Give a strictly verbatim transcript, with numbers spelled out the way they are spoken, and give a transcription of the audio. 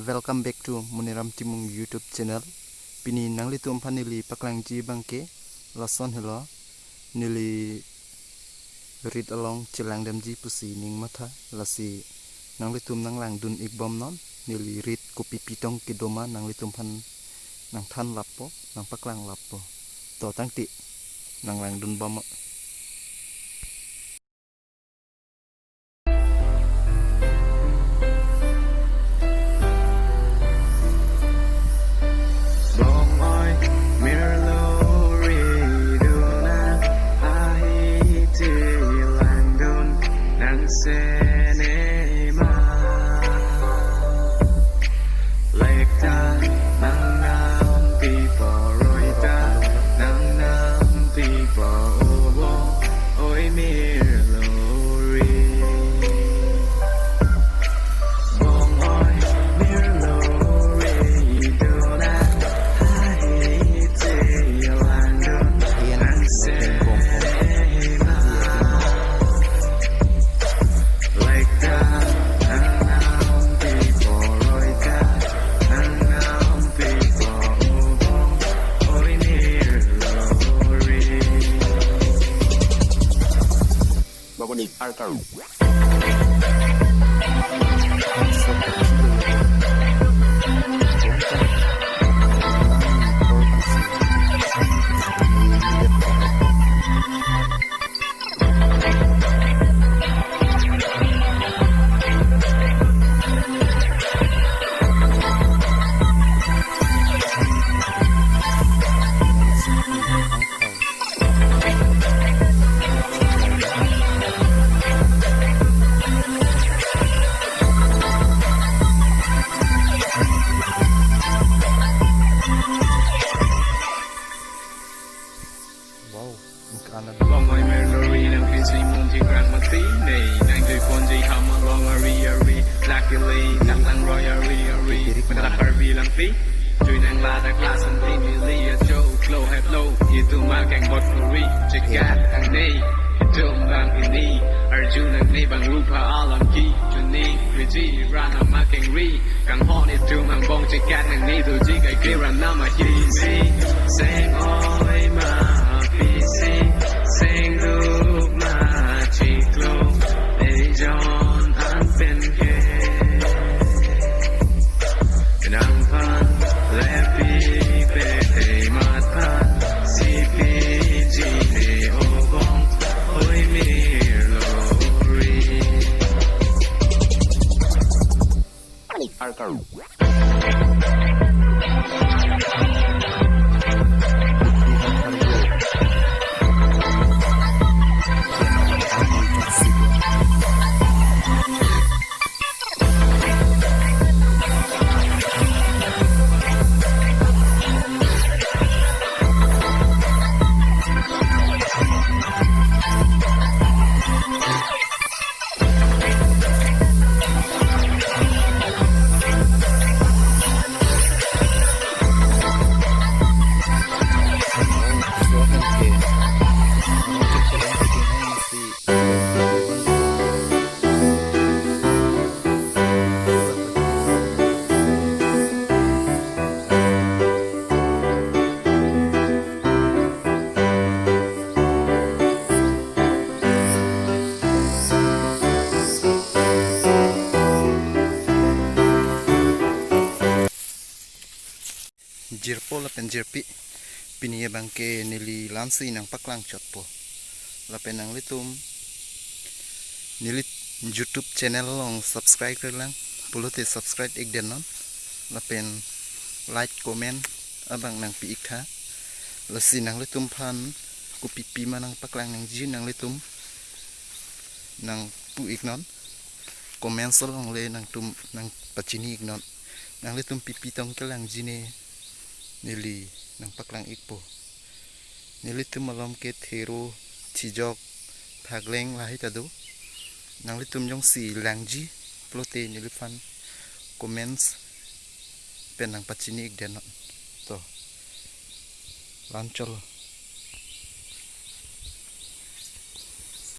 Welcome back to Moniram Timung YouTube channel. Pini nanglitum aphan neli paklangji abangke lason helo, neli rit along chelangdamji pusi ning matha, lasi nanglitum nanglangdun ikbomnon, neli rit kopi pitong kedo ma nanglitum aphan nangthan lappo, nangpaklang lappo. To tangte, nanglangdun bom. Bong oi, mir lo ri dun a, ahi ti langdun nang sene ma. Lek ta nang nam pi poroi ta, nang nam pi po ubo, oi mir lo ri. Bong oi, mir lo ri dun a, ahi ti langdun nang sene ma. Lek ta nang nam pi poroi ta, nang nam pi po ubo, oi mir lo ri. Bagoni Arkaru. Wow, ningkan an. Bong oi, mir lo ri nang pisi mung chikrak mati nei, nang jui ponji ham along ari ari, lakili nang lang roi ari ari, mata Karbi Langpi, jui nang ladak lasan pini liya jo, klo het lo, itu makeng bot kuri, chekat ang nei, itum bang ini, arju nang nei bang rupa alam ki, juni, riji, rana makeng ri, kanghon itum angbong chekat nang ni doji kai kira nama hi si. Seng oi ma pisi, seng duk ma chiklo, ejon an pen ke. Nang phan lepi pe te mat phan, si pi ji ne obong, oi mir lo ri. Arkaru. Jirpo lapen jirpi, pini abangke neli la-ansi nangpaklang chotpo. Lapen nanglitum neli YouTube channel along subscribe-re lang pulote subscribe ik den non. Lapen like, comment abang nangpi ik tha. Lasi nanglitum aphan kopipi ma nangpaklang nangji, nanglitum nangpu ik non. Comments along le nangtum nangpachini ik non. Nanglitum pipi tong kelangji ne, neli nangpaklang ikpo. Nelitum malom ke Thero, Thijok, Thagleng lahai ta do. Nanglitum jongsi langji pulote neliphan comments pen nangpachini ik den non. To, la-an chotlo.